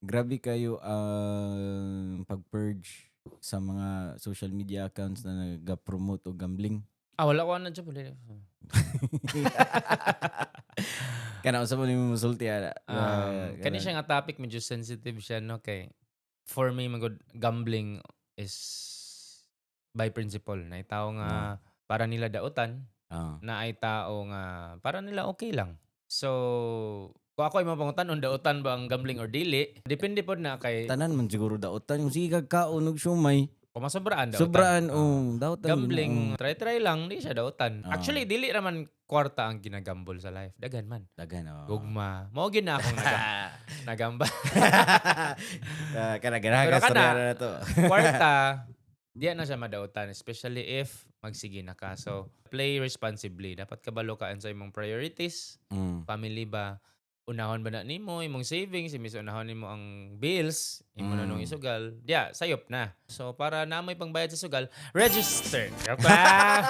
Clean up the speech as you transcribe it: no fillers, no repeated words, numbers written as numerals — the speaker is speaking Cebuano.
Grabe kayo ang pag-purge sa mga social media accounts na nag-promote og gambling. Ah, wala ko ana dyan. Wala. Kana, unsa man nimo musulti ana? Kani siya nga topic, medyo sensitive siya, no, kay for me magod, gambling is by principle na tao nga para nila dautan, na ay tao nga para nila okay lang. So, kung ako ay mapangutan-on, dautan ba ang gambling or dili, depende pod na kay Tanan man siguro dautan. Yung sige kag kaon og siomay, kung masobraan, dautan. Sobraan, Ah. oh, dautan. Gambling, try-try lang, di siya dautan. Actually, dili raman kwarta ang ginagambol sa life. Daghan man. Daghan, oh. Gugma. Mao gyud na akong nagamba. Ah, kana ganahan Pero ka kana, storya na to. Kwarta, di na siya madautan, especially if magsige na ka. So, play responsibly. Dapat kabalo ka sa imong priorities. Family ba? Unahon ba na nimo imong savings, imbis unahon nimo ang bills, imo na nung isugal. Diya, sayop na. So, para na may pangbayad sa sugal, register. Joke lang.